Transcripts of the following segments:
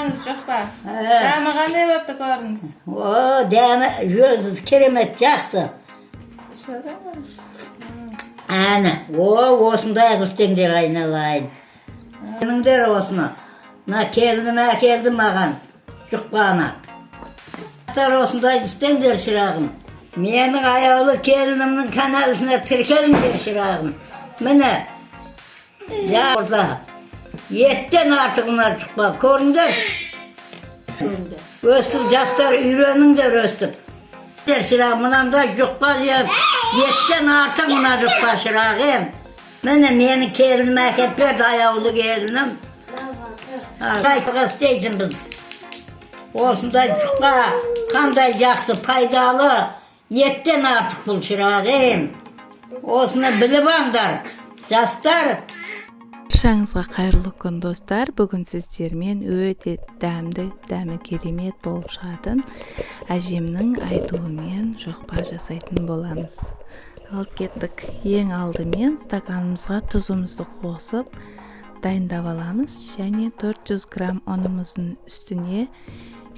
Жұқпаңыз жұқпа. Дәмі қандай болыпты, көріңіз. О, дәмі жөнсіз керемет жақсы. Ішіп? Әні, о, осындай қылып істеңдер, айналайын. Көріңдер осыны. Мына келінім әкелді маған жұқпаны. Жастар, осындай істеңдер, шырағым. Менің аяулы келінімнің каналына тіркеліңдер, шырағым. Міне, орда. Еттен артық мына жұқпа, көріңдер. Өстіп, жастар, үйреніңдер өстіп. Шырағым, мынандай жұқпа жеп, еттен артық мына жұқпа, шырағым. Міне, менің келінім әкеліп берді, аяулы келінім. Қайтыға істейтін біз. Осындай жұқпа қандай жақсы, пайдалы, еттен артық бұл, шырағым. Осыны біліп алыңдар, жастар. Баршаңызға қайырлы күн, достар! Бүгін сіздермен өте дәмді, дәмі керемет болып шығатын, әжемнің айтуымен жұқпа жасайтын боламыз. Ал кеттік! Ең алдымен стаканымызға тұзымызды қосып дайындап аламыз және 400 грамм ұнымыздың үстіне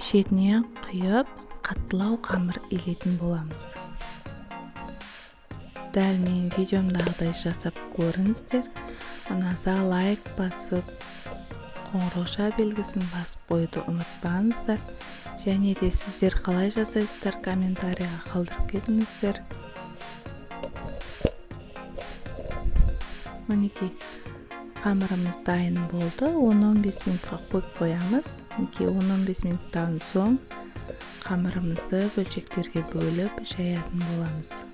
шетіне құйып, қаттылау қамыр илейтін боламыз. Дәл менің видеомдағыдай жасап көріңіздер. Ұнаса, лайк басып, қоңырауша белгісін басып қоюды ұмытпаңыздар. Және де сіздер қалай жасайсыздар, комментарийға қалдырып кетіңіздер. Мінекей, қамырымыз дайын болды. 10-15 минутқа қойып қоямыз. Мінекей, 10-15 минуттан соң қамырымызды бөлшектерге бөліп жаятын боламыз.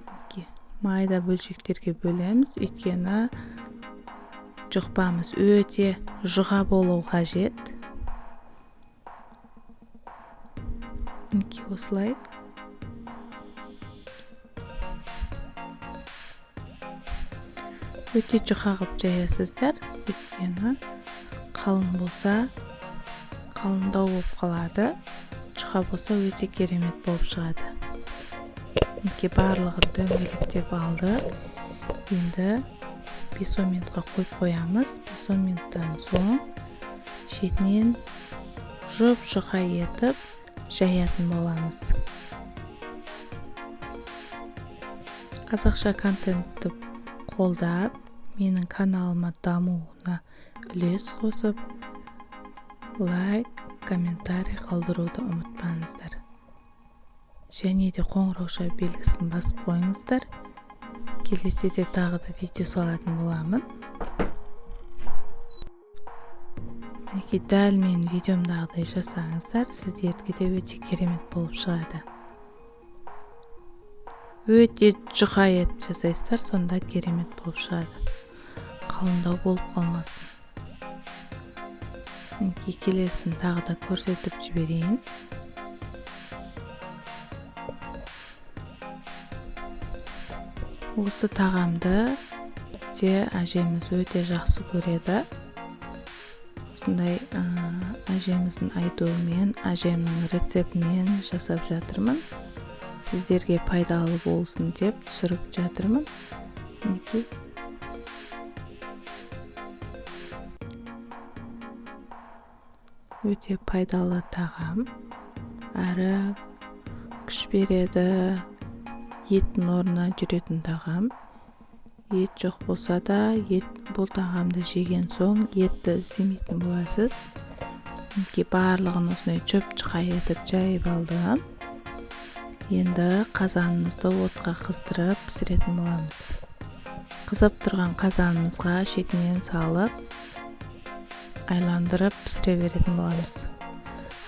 Мінекей, майда бөлшектерге бөлеміз, өйткені жұқпамыз өте жұқа болу қажет. Мінекей, осылай. Өте жұқа қылып жаясыздар, өйткені қалың болса, қалыңдау болып қалады, жұқа болса, өте керемет болып шығады. Мінекей, барлығын дөңгелектеп алдық. Енді 5-10 минутқа қойып қоямыз. 5-10 минуттан соң шетінен жұп жұқа етіп жаятын боламыз. Қазақша контентті қолдап, менің каналыма дамуына үлес қосып, лайк, комментарий қалдыруды ұмытпаңыздар және де қоңыраушa белгісін басып қойыңыздар. Келесіде тағы да видео салатын боламын. Мінекей, дәл менің видеомдағыдай жасаңыздар, сіздердікі де өте керемет болып шығады. Өте жұқа етіп жасайсыздар, сонда керемет болып шығады, қалыңдау болып қалмасын. Мінекей, келесін тағы да көрсетіп жіберейін. Осы тағамды бізде әжеміз өте жақсы көреді. Осындай әжеміздің айтуымен, әжемнің рецептімен жасап жатырмын. Сіздерге пайдалы болсын деп түсіріп жатырмын. Мінекей, өте пайдалы тағам, әрі күш береді, еттің орнына жүретін тағам. Ет жоқ болса да, ет бұл тағамды жеген соң етті іздемейтін боласыз. Мінекей, барлығын осындай жұп жұқа етіп жайып алдым. Енді қазанымызды отқа қыздырып, пісіретін боламыз. Қызып тұрған қазанымызға шетінен салып, айландырып пісіре беретін боламыз.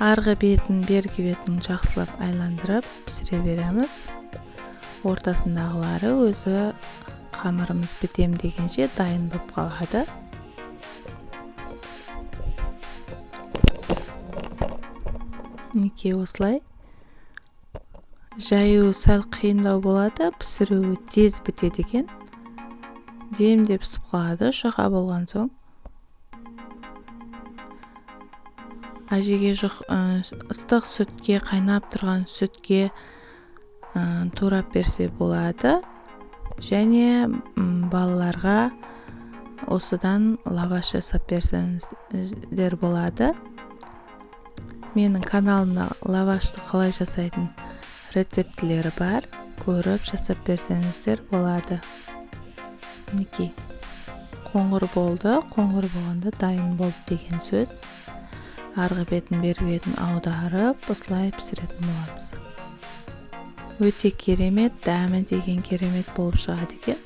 Арғы бетін, бергі бетін жақсылап айландырып пісіре береміз. Ортасындағылары өзі қамырымыз бітем дегенше дайын болып қалады. Мінекей, осылай. Жаю сәл қиындау болады, пісіруі тез бітеді екен, демде пісіп қалады жұқа болған соң. Әжеге ыстық сүтке, қайнап тұрған сүтке турап берсе болады және балаларға Осыдан лаваш жасап берсеңіздер болады. Менің каналымда лавашты қалай жасайтын рецептілері бар, көріп жасап берсеңіздер болады. Мінекей, қоңыр болды. Қоңыр болғанда дайын болды деген сөз. Арғы бетін, бергі бетін аударып, осылай пісіретін боламыз. Өте керемет, дәмі деген керемет болып шығады екен.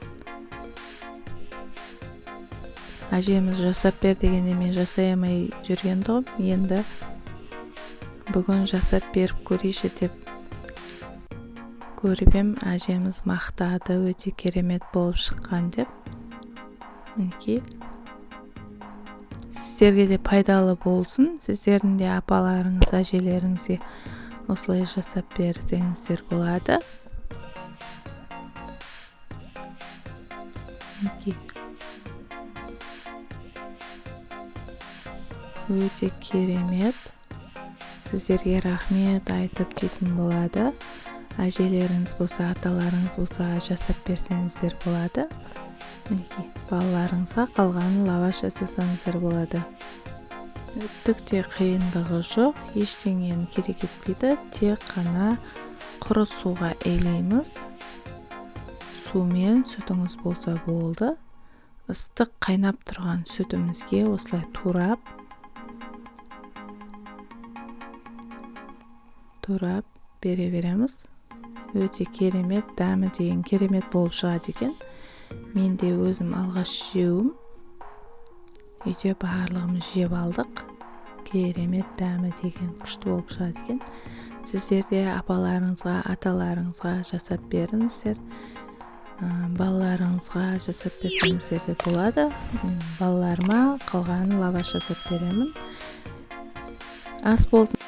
Әжеміз жасап бер дегенде мен жасай алмай жүрген тұғым. Енді бүгін жасап беріп көрейінші деп көріп ем, әжеміз мақтады, өте керемет болып шыққан деп. Мінекей, сіздерге де пайдалы болсын. Сіздердің де апаларыңыз, әжелеріңізге осылай жасап берсеңіздер болады. Мінекей, өте керемет. Сіздерге рахмет айтып жейтін болады. Әжелеріңіз болса, аталарыңыз болса, жасап берсеңіздер болады. Мінекей, балаларыңызға қалған лаваш жасасаңыздар болады. Түк те қиындығы жоқ, ештеңені керек етпейді. Тек қана құры суға елейміз. Сумен сүтіңіз болса болды. Ыстық қайнап тұрған сүтімізге осылай турап бере береміз. Өте керемет, дәмі деген керемет болып шығады екен. Мен де өзім алғаш жеуім. Үйде барлығымыз жеп алдық. Керемет, дәмі деген күшті болып шығады екен. Сіздер де апаларыңызға, аталарыңызға жасап беріңіздер. Балаларыңызға жасап берсеңіздер де болады. Балаларыма қалған лаваш жасап беремін. Ас болсын.